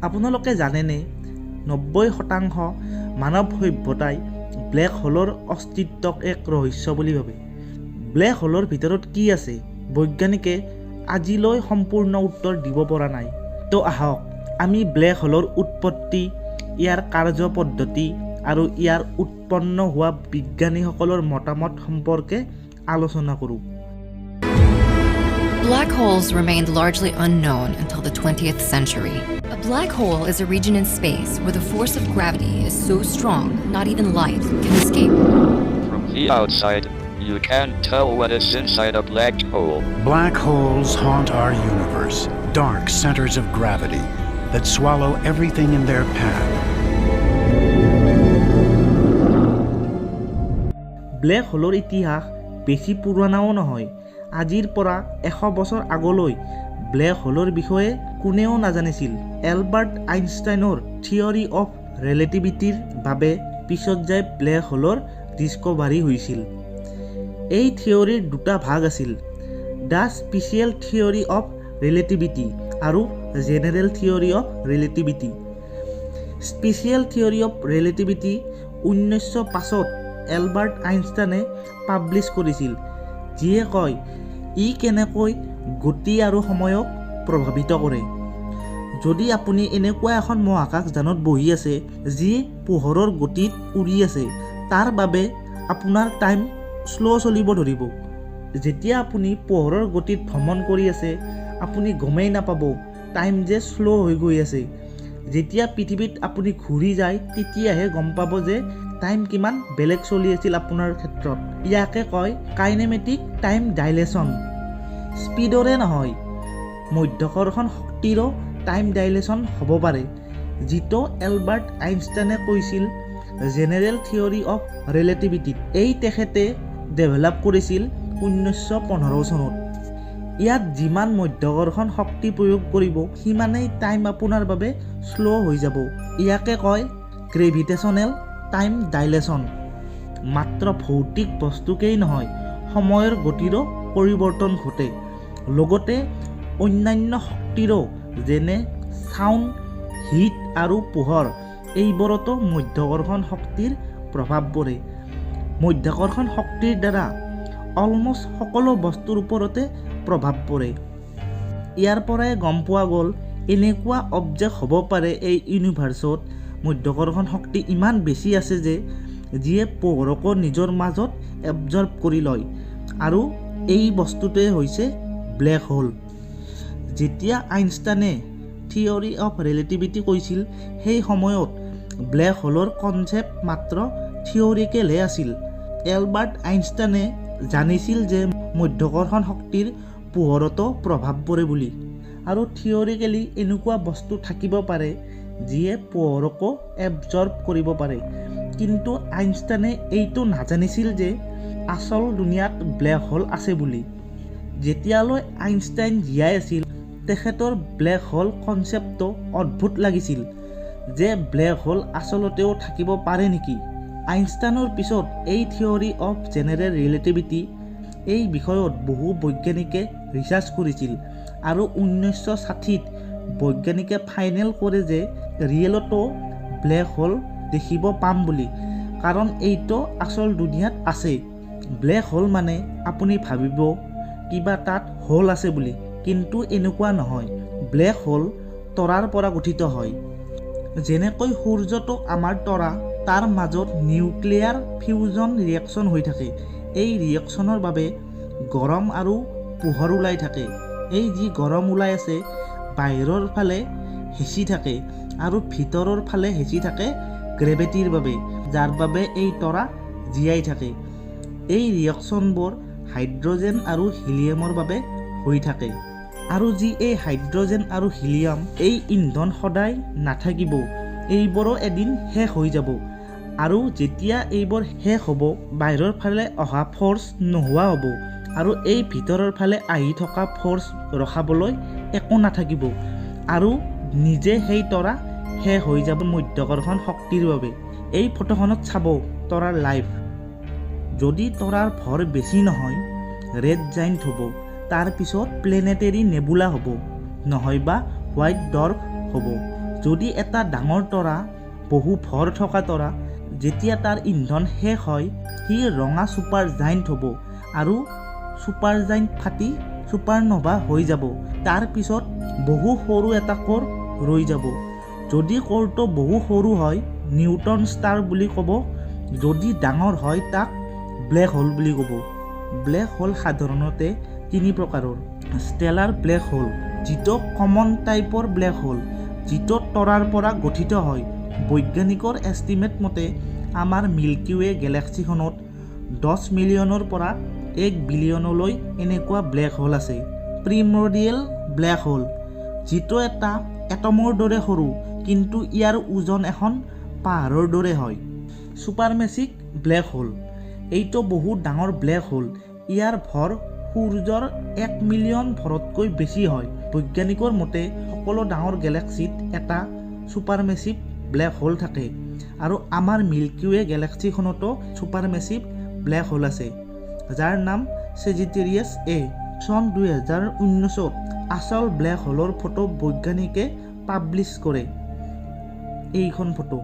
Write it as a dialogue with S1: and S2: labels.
S1: আপোনালোকে জানেনে 90% মানৱ সভ্যতাই ব্লেক হোলৰ অস্তিত্বক এক ৰহস্য বুলি ভাবে। ব্লেক হোলৰ ভিতৰত কি আছে বৈজ্ঞানিকে আজিলৈ সম্পূৰ্ণ উত্তৰ দিব পৰা নাই। তো আহক আমি ব্লেক হোলৰ উৎপত্তি, ইয়াৰ কাৰ্য পদ্ধতি আৰু ইয়াৰ উৎপন্ন হোৱা বিজ্ঞানীসকলৰ মতামত সম্পৰ্কে আলোচনা কৰোঁ।
S2: Black holes remained largely unknown until the 20th century. A black hole is a region in space where the force of gravity is so strong not even light can escape.
S3: From the outside, you can't tell what is inside a black hole.
S4: Black holes haunt our universe, dark centers of gravity that swallow everything in their path.
S1: Black হোলৰ ইতিহাস বেছি পুৰণাও নহয়। আজিৰ পৰা 100 বছৰ আগলৈ black হোলৰ বিষয়ে কোনেও নাজানিছিল। এলবাৰ্ট আইনষ্টাইনৰ থিয়ৰী অফ ৰিলেটিভিটিৰ বাবে পিছত যাই ব্লেক হোলৰ ডিস্কভাৰী হৈছিল। এই থিয়ৰীৰ দুটা ভাগ আছিল, the special theory of relativity আৰু general theory of relativity. Special theory of relativity 1905ত Albert আইনষ্টাইনে publish কৰিছিল, যিয়ে কয় ই কেনেকৈ গতি আৰু সময়ক প্ৰভাৱিত কৰে। যদি আপুনি এনেকুৱা এখন মহাকাশযানত বহি আছে যি পোহৰৰ গতিত উৰি আছে, তাৰ বাবে আপোনাৰ টাইম শ্ল' চলিব ধৰিব। যেতিয়া আপুনি পোহৰৰ গতিত ভ্ৰমণ কৰি আছে, আপুনি গমেই নাপাব টাইম যে শ্ল' হৈ গৈ আছে। যেতিয়া পৃথিৱীত আপুনি ঘূৰি যায় তেতিয়াহে গম পাব যে টাইম কিমান বেলেগ চলি আছিল আপোনাৰ ক্ষেত্ৰত। ইয়াকে কয় কাইনেমেটিক টাইম ডাইলেশ্যন। স্পীডৰে নহয়, মধ্যাকৰ্ষণ শক্তিৰো টাইম ডাইলেশ্যন হ'ব পাৰে, যিটো এলবাৰ্ট আইনষ্টাইনে কৈছিল জেনেৰেল থিয়ৰী অফ ৰিলেটিভিটিত। এই তেখেতে ডেভেলপ কৰিছিল 1915 চনত। ইয়াত যিমান মধ্যাকৰ্ষণ শক্তি প্ৰয়োগ কৰিব সিমানেই টাইম আপোনাৰ বাবে শ্ল' হৈ যাব। ইয়াকে কয় গ্ৰেভিটেশ্যনেল টাইম ডাইলেশ্যন। মাত্ৰ ভৌতিক বস্তুকেই নহয়, সময়ৰ গতিৰো পৰিৱৰ্তন ঘটে, লগতে অন্যান্য শক্তিৰো, যেনে চাউণ্ড, হিট আৰু পোহৰ, এইবোৰতো মধ্যাকৰ্ষণ শক্তিৰ প্ৰভাৱ পৰে। মধ্যাকৰ্ষণ শক্তিৰ দ্বাৰা অলমষ্ট সকলো বস্তুৰ ওপৰতে প্ৰভাৱ পৰে। ইয়াৰ পৰাই গম পোৱা গ'ল এনেকুৱা অবজেক্ট হ'ব পাৰে এই ইউনিভাৰ্চত মধ্যাকৰ্ষণ শক্তি ইমান বেছি আছে যে যিয়ে পোহৰকো নিজৰ মাজত এবজৰ্ব কৰি লয়, আৰু এই বস্তুটোৱে হৈছে ব্লেক হোল। যেতিয়া আইনষ্টাইনে থিয়ৰী অফ ৰিলেটিভিটি কৈছিল, সেই সময়ত ব্লেক হোলৰ কনচেপ্ট মাত্ৰ থিয়ৰিকেলহে আছিল। এলবাৰ্ট আইনষ্টাইনে জানিছিল যে মধ্যাকৰ্ষণ শক্তিৰ পোহৰতো প্ৰভাৱ পৰে বুলি, আৰু থিয়ৰিকেলি এনেকুৱা বস্তু থাকিব পাৰে যিয়ে পোহৰকো এবজৰ্ব কৰিব পাৰে। কিন্তু আইনষ্টাইনে এইটো নাজানিছিল যে আচল দুনিয়াত ব্লেক হোল আছে বুলি। যেতিয়ালৈ আইনষ্টাইন জীয়াই আছিল, তেখেতৰ ব্লেক হোল কনচেপ্টটো অদ্ভুত লাগিছিল যে ব্লেক হোল আচলতেও থাকিব পাৰে নেকি। আইনষ্টাইনৰ পিছত এই থিয়ৰী অফ জেনেৰেল ৰিলেটিভিটি এই বিষয়ত বহু বৈজ্ঞানিকে ৰিচাৰ্চ কৰিছিল, আৰু 1960ত বৈজ্ঞানিকে ফাইনেল কৰে যে ৰিয়েলতো ব্লেক হোল দেখিব পাম বুলি, কাৰণ এইটো আচল দুনিয়াত আছে। ব্লেক হোল মানে আপুনি ভাবিব কিবা তাত হোল আছে বুলি, কিন্তু এনেকুৱা নহয়। ব্লেক হোল তৰাৰ পৰা গঠিত হয়। যেনেকৈ সূৰ্যটো আমাৰ তৰা, তাৰ মাজত নিউক্লিয়াৰ ফিউজন ৰিয়েকশ্যন হৈ থাকে। এই ৰিয়েকশ্যনৰ বাবে গৰম আৰু পোহৰ ওলাই থাকে। এই যি গৰম ওলাই আছে বাহিৰৰ ফালে হেঁচি থাকে আৰু ভিতৰৰ ফালে হেঁচি থাকে গ্ৰেভিটিৰ বাবে, যাৰ বাবে এই তৰা জীয়াই থাকে। এই ৰিয়েকশ্যনবোৰ হাইড্ৰজেন আৰু হিলিয়ামৰ বাবে হৈ থাকে। আৰু যি এই হাইড্ৰজেন আৰু হিলিয়াম, এই ইন্ধন সদায় নাথাকিব, এইবোৰো এদিন শেষ হৈ যাব। আৰু যেতিয়া এইবোৰ শেষ হ'ব, বাহিৰৰ ফালে অহা ফ'ৰ্চ নোহোৱা হ'ব আৰু এই ভিতৰৰ ফালে আহি থকা ফ'ৰ্চ ৰখাবলৈ একো নাথাকিব, আৰু নিজে সেই তৰা শেষ হৈ যাব মধ্যাকৰ্ষণ শক্তিৰ বাবে। এই ফটোখনত চাব তৰাৰ লাইফ। যদি তৰাৰ ভৰ বেছি নহয়, ৰেড জাইণ্ট হ'ব, তাৰ পিছত প্লেনেটেৰী নেবুলা হ'ব, নহয়বা হোৱাইট ডৰ্ফ হ'ব। যদি এটা ডাঙৰ তৰা, বহু ভৰ থকা তৰা, যেতিয়া তাৰ ইন্ধন শেষ হয়, সি ৰঙা ছুপাৰ জাইণ্ট হ'ব আৰু ছুপাৰ জাইণ্ট ফাটি ছুপাৰন'ভা হৈ যাব। তাৰ পিছত বহু সৰু এটা ক'ৰ ৰৈ যাব। যদি ক'ৰটো বহু সৰু হয়, নিউট্ৰন ষ্টাৰ বুলি ক'ব। যদি ডাঙৰ হয়, তাক ব্লেক হোল বুলি ক'ব। ব্লেক হোল সাধাৰণতে তিনি প্ৰকাৰৰ। ষ্টেলাৰ ব্লেক হোল, যিটো কমন টাইপৰ ব্লেক হোল, যিটো তৰাৰ পৰা গঠিত হয়। বৈজ্ঞানিকৰ এষ্টিমেট মতে আমাৰ মিল্কী ৱে গেলেক্সিখনত 10 মিলিয়নৰ পৰা 1 বিলিয়নলৈ এনেকুৱা ব্লেক হোল আছে। প্ৰিমৰ্ডিয়েল ব্লেক হোল, যিটো এটা এটমৰ দৰে সৰু, কিন্তু ইয়াৰ ওজন এখন পাহাৰৰ দৰে হয়। ছুপাৰমেচিভ ব্লেক হোল, এইটো বহুত ডাঙৰ ব্লেক হোল। ইয়াৰ ভৰ সূৰ্যৰ 1 মিলিয়ন ভৰতকৈ বেছি হয়। বৈজ্ঞানিকৰ মতে সকলো ডাঙৰ গেলেক্সিত এটা ছুপাৰমেচিভ ব্লেক হোল থাকে আৰু আমাৰ মিল্কী ৱে গেলেক্সিখনতো ছুপাৰমেচিভ ব্লেক হোল আছে, যাৰ নাম ছেজিটেৰিয়াছ এ। চন 2019ত আচল ব্লেক হোলৰ ফটো বৈজ্ঞানিকে পাব্লিছ কৰে। এইখন ফটো।